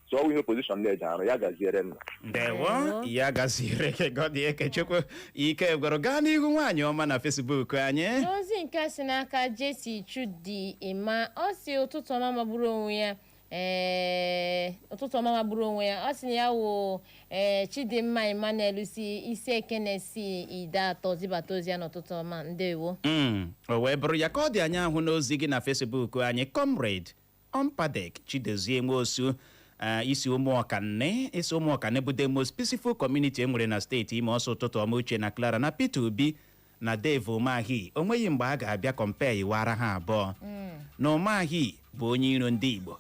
So ọwụ ihe opposition na-eji arụ. Ya gaziere nna. Ndewo, ya gaziere gị, Gọdị Ekechukwu. Ike gwara. Gaa n'ihu, nwaanyị ọma, na Facebook anyị. N'ozi nke si n'aka Jesi Chudi Ima, ọ si ụtụtụ ọma magburu onwe ya. Ee, ụtụtụ ọma magburu onwe ya. Ọ sị na ya wụ ee Chidimma Emmanuel si isi ekene si ide atọ zibata ozi ya n'ụtụtụ ọma. Ndewo. O wee bụrụ ya ka ọ dị. Anyị ahụ n'ozi gị na Facebook anyị, Comrade Ompadek Chidozie Nwosu, isi Ụmụọkanne, isi Ụmụọkanne bụ the most peaceful community e nwere na steeti Imo. Ọsọ ụtụtụ ọma, Uche na Clara. Na Peter Obi na Dave Umahi, o nweghị mgbe a ga-abịa compare iwara ha abụọ, na Umahi bụ onye iro ndị Igbo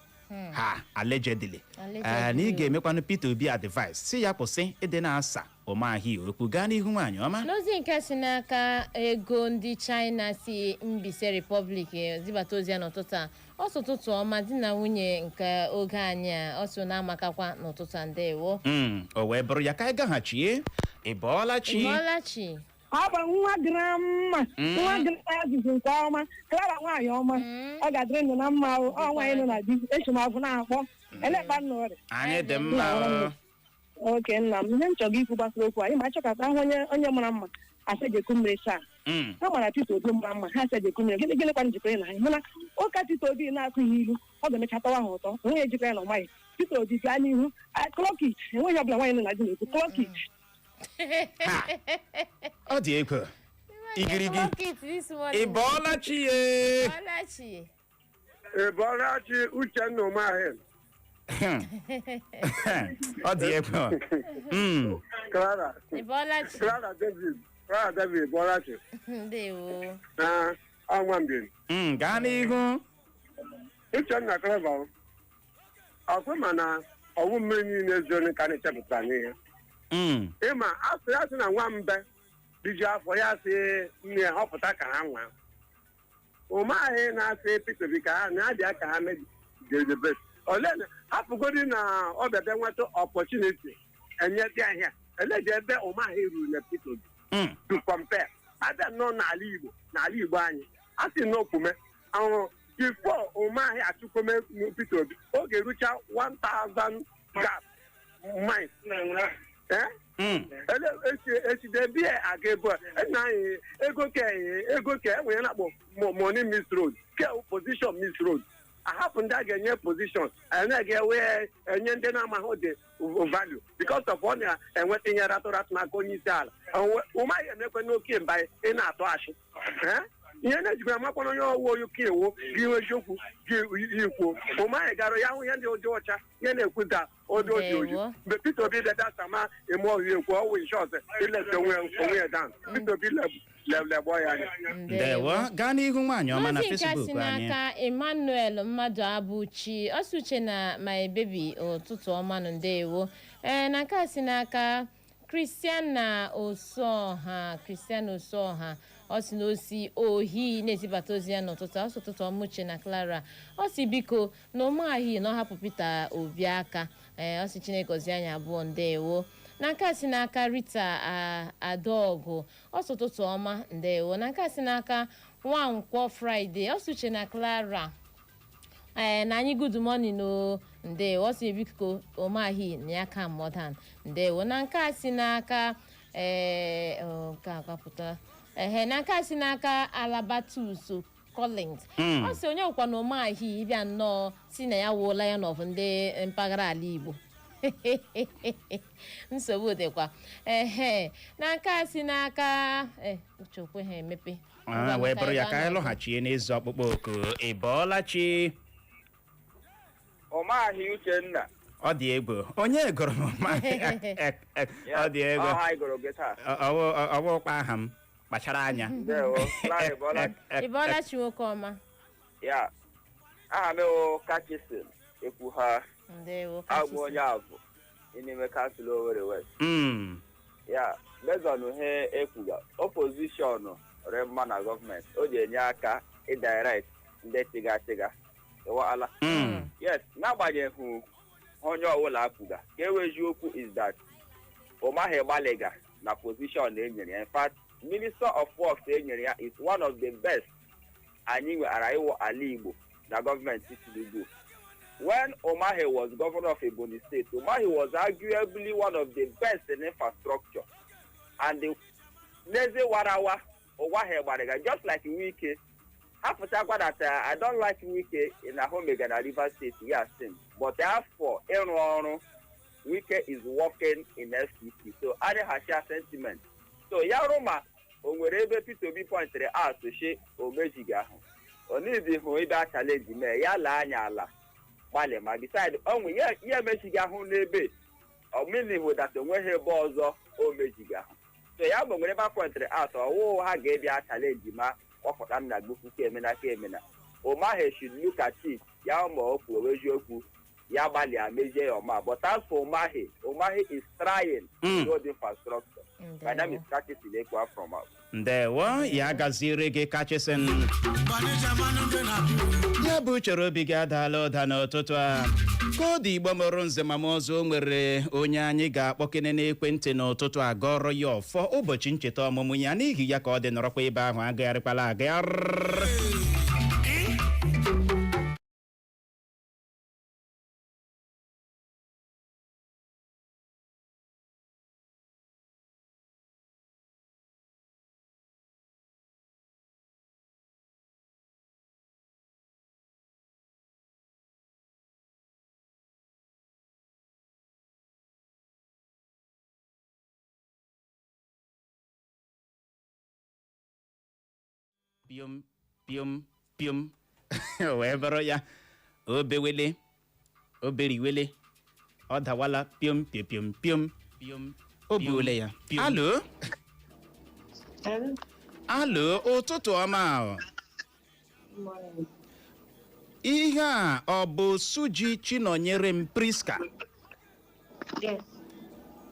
ha, allegedly. Allegedly. Na ị ga-emekwanụ Peter Obi advice si ya kwụsị ịdị na-asa Umahi okwu. Gaa n'ihu, nwaanyị ọma. N'ozi nke si n'aka ego ndị China si Mbaise Republic zibata ozi ya n'ụtụtụ a, ọ sị ụtụtụ ọma, di na nwunye nke oge anyị a. Ọ so na-amakakwa n'ụtụtụ a. Ndewo. O wee bụrụ ya ka anyị gaghachie. Ị bọọla chi? Ịbọọla chi? Ọ bụ nwa grandma, nwa grandma azụzụ nke ọma. Clara, nwaanyị ọma, ọ ga-adịrị ndụ na mma o. Ọ nwaanyị nọ na di echi m azụ na-akpọ elekpa nna ọrịa. Anyị dị mma o. Oke nna m, ihe m chọrọ ikwu gbasara okwu anyị ma achọkata ahụ onye onye mara mma. Asị eji eku mmiri saa. Ha mara Peter Obi mma mma, ha sị eji eku mmiri. Gịnị gịnị kwanụ jikọrọ ya na ha? Hụ na ụka Peter Obi na-akụ ihe ilu, ọ ga-emecha tọwa ha ụtọ. Onwe ya jikọrọ ya na ọmaghị. Peter Obi, gaa n'ihu. Clock it. Enweghị ọbụla nwaanyị nọ na di na-ekwu clock it. Ọ dị egwu igirigi. Clock it this morning. Ị bọọla chi ye? Bọọla chi. Ị bọọla chi, Uchenna Umahi. Ọ dị egwu. Clara. Ị bọọla chi. Clara David, Clara David, bọọla chi. Ndewo. Na ọnwa mbiri. Gaa n'ihu. Uchenna, Clever, ọkwe ma na ọwụ mmiri niile zoro ka na-echepụtara n'ihe. Ịma asị asị na nwambe riju afọ ya, sị nne ya họpụta ka ha nwa. Ụmaghị na-asị Peter Obi ka ha na-abịa ka ha megidebe ole hapụgodi na ọbịa bịa nweta opportunity enye dị ahịa eleji ebe Ụmaghị ruru na Peter Obi to compare. Abịa nọ n'ala Igbo, n'ala Igbo anyị, a sị na okwume ahụhụ before Ụmaghị achụkwome Peter Obi, oge rucha 1000 gap miles. Eh? Ele esi debie aga ebu a nna anyị ego ke ego ke enwere na-akpọ money miss road ke position miss road, ahapụ ndị a ga-enye position, anyị ga-ewe enye ndị na-amaghị the value because of ọ na-enweta ihe ratụ ratụ n'aka onye isi ala. Ụmaghị emekwe n'oke mba ị na-atụ achị. Eh? Ihe na-ejikwa amakwana onye ọwụ oyi ka iwu gị nwe eziokwu gị ikwuo. Ụmaghị gara ya hụ ihe ndị ụdị ọcha ihe na-ekwu ka ụdị oji oji. Ndewo. Mgbe Peter Obi bịa sama eme ọhịa ekwu ọwụ inshọs ileta onwe onwe ya down, Peter Obi legbọ ya anya. Ndewo, gaa n'ihu nwaanyị ọma na N'ozi nke a si Facebook anyị. n'aka Emmanuel Mmadụ Abụchi, ọsị, "Uche na my baby, ụtụtụ ọma nụ." Ndewo. Ee, na nke a si n'aka Christiana Osoha, Christiana Osoha, ọ sị na osi ohi na-ezibata ozi ya n'ụtụtụ. Ọ sị, "Ụtụtụ ọma, Uche na Clara." Ọ sị biko na ụmụahị na ọ hapụ Peter Obi aka. Ee, ọ sị Chineke gọzie anyị abụọ. Ndewo. Na nke a si n'aka Rita Adaọgụ, ọ sị, "Ụtụtụ ọma." Ndewo. Na nke a si n'aka Nwankwọ Friday, ọ sị, "Uche na Clara, ee na anyị, good morning o." Ndewo. Ọ sị biko Omahi na ya ka modern. Ndewo. Na nke a si n'aka ee nke a gbapụta ehe, na nke a si n'aka Alabatus Collins, ọ sị onye ọkwa na Omahi ịbịa nnọọ si na ya wuola ya n'ọfụ ndị mpaghara ala Igbo, nsogbu dịkwa. Ehe, na nke a si n'aka Uche okwe ha emepe. Ah, wee bụrụ ya ka anyị lọghachie n'ịzụ ọkpụkpọ oku. Ị bọọla chi? Ụmahị Uchenna. Ọ dị egwu, onye gụrụ m Ụmahị? Ọ dị egwu. Ọha anyị gụrụ gị taa. Ọwụkpa aha m, kpachara anya. Ndewo. Clara, ị bọọla? Ị bọọla chi, nwoke ọma. Ya, aha m ewu Kachisin ekwu ha. Ndewo. Agwụ onye avụ n'ime council Owerri West. Ya based on ihe ekwuga, opposition rị mma na gọọmenti, o ji enye aka ịdirect ndị chịga chịga ịwaala. Yes, n'agbanyeghị onye ọbụla kwuga ka ewe eziokwu is that Umahi gbalịga na position e nyere ya. In fact, minister of works e nyere ya is one of the best anyị nwere ịwụ ala Igbo na gọọmenti Tinubu. When Umahi was governor of Ebonyi State, Umahi was arguably one of the best in infrastructure and the n'eze warawa. Umahi gbalịga just like Wike hapụtakwa that I don't like Wike in Ahomega na Rivers State ya sin, but afọ ịrụ ọrụ Wike is working in FCT, so adịghachia sentiment. So ya rụ ma o nwere ebe Peter Obi pointịrị out shi o mejighị ahụ onidi hụ ịbịa challenge mee ya laa anya ala gbalị ma beside onwe ya ya emechighị ahụ n'ebe omenihu that onweghị ebe ọzọ o mejighị ahụ. So ya bụ nwere ebe a pointịrị out ọwụ ha ga-ebịa challenge ma kpọpụta nna gbukwu ka emena ka emena. Umahi should look at it ya ma o kwuo eziokwu, ya gbalịa mezie ya ọma. But as for Umahi, Umahi is trying to build infrastructure. My name is Kachisi Lekwa from us. Ndewo, ya gaziere gị, Kachisin. Ya bụ uchere obi gị adaala ụda n'ụtụtụ a. Koodu Igbo mụrụ nze ma m ọzọ, o nwere onye anyị ga-akpọkene n'ekwentị n'ụtụtụ a gọrọ ya ọfọ ụbọchị ncheta ọmụmụ ya. N'ihi ya ka ọ dị nọrọkwa ebe ahụ, agagharịkwala agagharị. Piom piom piom, wee bụrụ ya. Obewele, oberiwele, ọ dawala piom piom piom piom piom, o buole ya. Alo, alo, ụtụtụ ọma o. Ihe a ọ bụ Suji Chinonyere m Priska? Yes.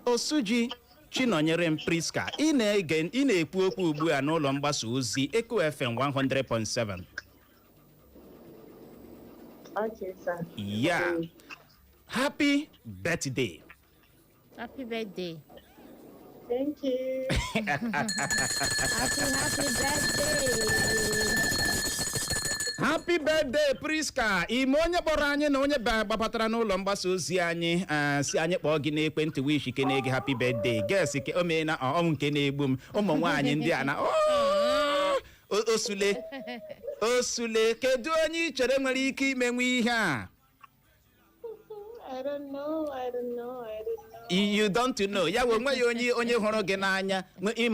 Osuji Chinonyere m Priska, ị na-ege, ị na-ekwu okwu ugbu a n'ụlọ mgbasa ozi Eco FM 100.7. Okay, sir. Ya, happy birthday. Happy birthday. Thank you. Happy, happy birthday. Happy birthday, Priska. Ime onye kpọrọ anyị na onye gbabatara n'ụlọ mgbasa ozi anyị, si anyị kpọọ gị n'ekwentị wish ke gị happy birthday. Guess ke o mee na ọnwụ nke na-egbu m, ụmụ nwaanyị ndị a na Oh! Osule, osule, kedu onye ị chere nwere ike imenwe ihe a? I don't know. I don't know. I don't know. You don't know. Ya wee onwe ya onye hụrụ gị n'anya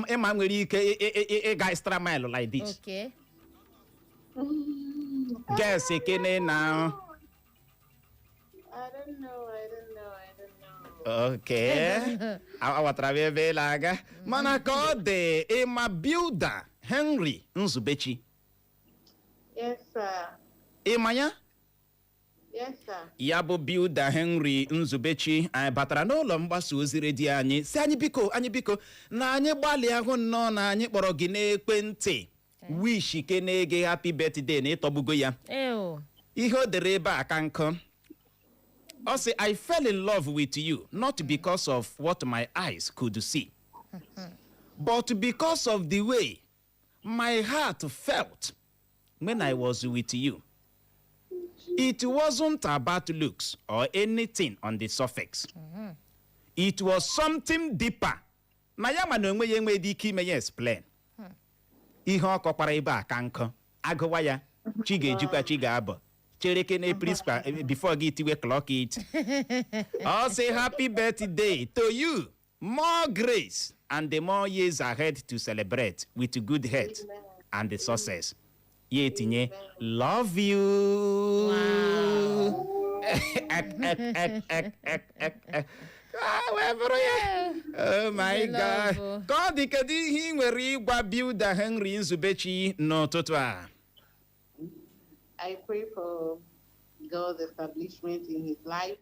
ịma nwere ike ịga extra mile like this. Guess kene na. I don't know. I don't know. I don't know. Okay, aghọtara m ebe ị na-aga, mana ka ọ dị, ịma Builder Henry Nzubechi? Yes, sir. Ịma ya? Yes, sir. Ya bụ Builder Henry Nzubechi, anyị batara n'ụlọ mgbasa ozi redio anyị, si anyị biko, anyị biko, na anyị gbalịa hụ nnọọ na anyị kpọrọ gị n'ekwentị wish kene gị happy birthday na ịtọgbugo ya. Ew. Ihe o dere ebe a ka nkụ. Ọ sị, "I fell in love with you not because of what my eyes could see, but because of the way my heart felt when I was with you. It wasn't about looks or anything on the surface. It was something deeper." Na ya ma na onwe ya enweghị ike ime ya explain. Ihe ọ kọkwara ebe a ka nkụ. Agụwa ya, chi ga-ejikwa, chi ga-abọ. Chere kene, Priska, before gị tiwe clock it. Ọ sị, "Happy birthday to you, more grace and the more years ahead to celebrate with good health and the success." Ya etinye, "Love you." Ek, ek, ek, ek, ek, ek, ek. Ah, wee bụrụ ya. Oh my Ndị God. love. Ka ọ dị, kedu ihe ị nwere ịgwa Builder Henry Nzubechi n'ụtụtụ a? I pray for God's establishment in his life.